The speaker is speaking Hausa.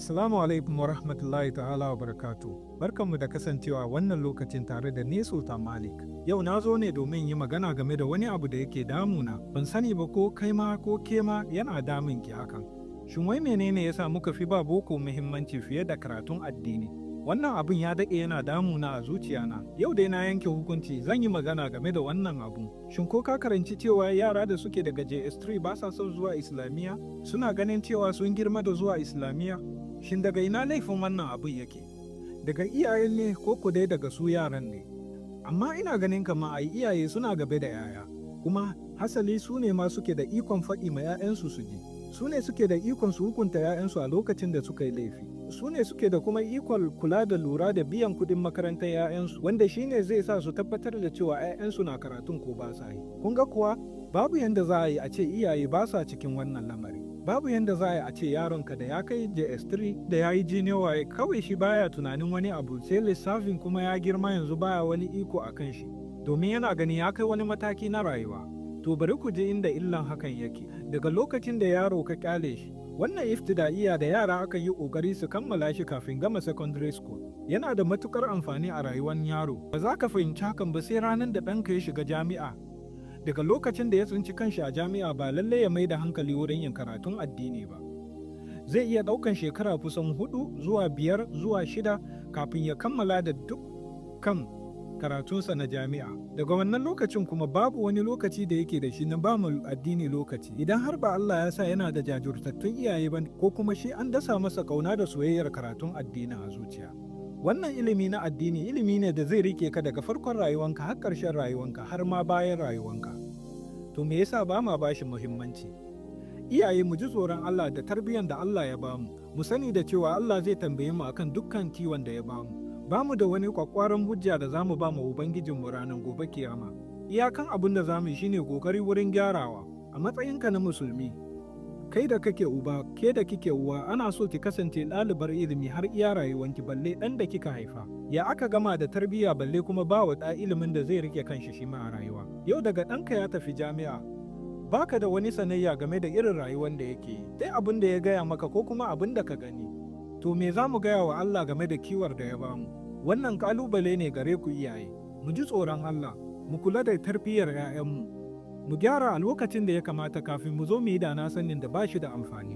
Assalamu alaikum wa rahmatullahi ta'ala wa barakatu. Barkanmu da kasancewa wannan lokacin tare da ni Sultan Malik. Yau na zo ne domin yi magana game da wani abu da yake damuna. Ban sani ba ko kai ma ko ke ma yana damun ki hakan. Shin wai menene yasa muka fi ba boko muhimmanci fiye da karatun addini? Wannan abun ya daɗe yana damuna a zuciyana. Yau dai na yanke hukunci, zan yi magana game da wannan abun. Shin ko ka karanci cewa yara da suke daga JS3 ba sa son zuwa Islamiyya? Suna ganin cewa sun girma da zuwa Islamiyya? Shin daga ina laifin wannan abun yake? Daga iyayen ne ko ku dai daga su yaran ne? Amma ina ganin kamar ai iyaye suna gaba da 'ya'ya, kuma hasali su ne ma suke da ikon faɗi ma 'ya'yansu su ji. Su ne suke da ikon su hukunta 'ya'yansu a lokacin da suka yi laifi. Su ne suke da kuma ikon kula da lura da biyan kuɗin makarantar 'ya'yansu, wanda shi ne zai sa su tabbatar da cewa 'ya'yansu na karatun ko ba sa yi. Kun ga kuwa, babu yanda za a yi a ce iyaye ba sa cikin wannan lamari. Babu yanda za a yi a ce yaronka da ya kai JS3, da ya yi junior WAEC, kawai shi baya tunanin wani abu sai lissafin, kuma ya girma yanzu, baya wani iko a kan shi, domin yana gani ya kai wani mataki na rayuwa. To, bari ku ji inda illan hakan yake. Daga lokacin da yaro ka kyale shi, wannan iftida'iya da yara aka yi ƙoƙari su kammala shi kafin gama secondary school, yana da matukar amfani a rayuwar yaro. Ba za ka fahimci hakan ba sai ranar da ɗanka ya shiga jami'a. Daga lokacin da ya tsinci kanshi a jami'a, ba lallai ya mai da hankali wurin yin karatun addini ba. Zai iya ɗaukan shekara kusan 4 zuwa 5 zuwa 6 kafin ya kammala da dukkan karatunsa na jami'a. Daga wannan lokacin kuma, babu wani lokaci da yake da shi na ba mu addini lokaci, idan har ba Allah ya sa yana da jajirtattun iyaye ba, ko kuma shi an dasa masa kauna da soyayyar karatun addini a zuciya. Wannan ilimi na addini ilimi ne da zai rike ka daga farkon rayuwanka har ƙarshen rayuwanka, har ma bayan rayuwanka. To, me yasa ba ma bashi muhimmanci? Iyaye, mu ji tsoron Allah da tarbiyyar da Allah ya bamu. Mu sani da cewa Allah zai tambaye mu akan dukkan kiwon da ya bamu. Bamu da wani kwakwaran hujja da zamu ba mu Ubangijinmu ranar gobe kiyama. Iyakan abin da zamu yi shine kokari wurin gyarawa. A matsayinka na musulmi, kai da kake uba, ke da kike uwa, ana so ki kasance ɗalibar ilimi har iya rayuwanki, balle ɗan da kika haifa. Ya aka gama da tarbiyya, balle kuma ba wa ɗa ilimin da zai rike kanshi shi ma a rayuwa. Yau daga ɗanka ya tafi jami'a, baka da wani sanayya game da irin rayuwar da yake yi, sai abin da ya gaya maka ko kuma abin da ka gani. To, me za mu gaya wa Allah game da kiwar da ya bamu? Wannan kalubale ne gare ku iyaye. Mu ji tsoron Allah, mu kula da tarbiyyar 'ya'yanmu, mu gyara a lokacin da ya kamata kafin mu zo mu yi da na sanin da ba shi da amfani.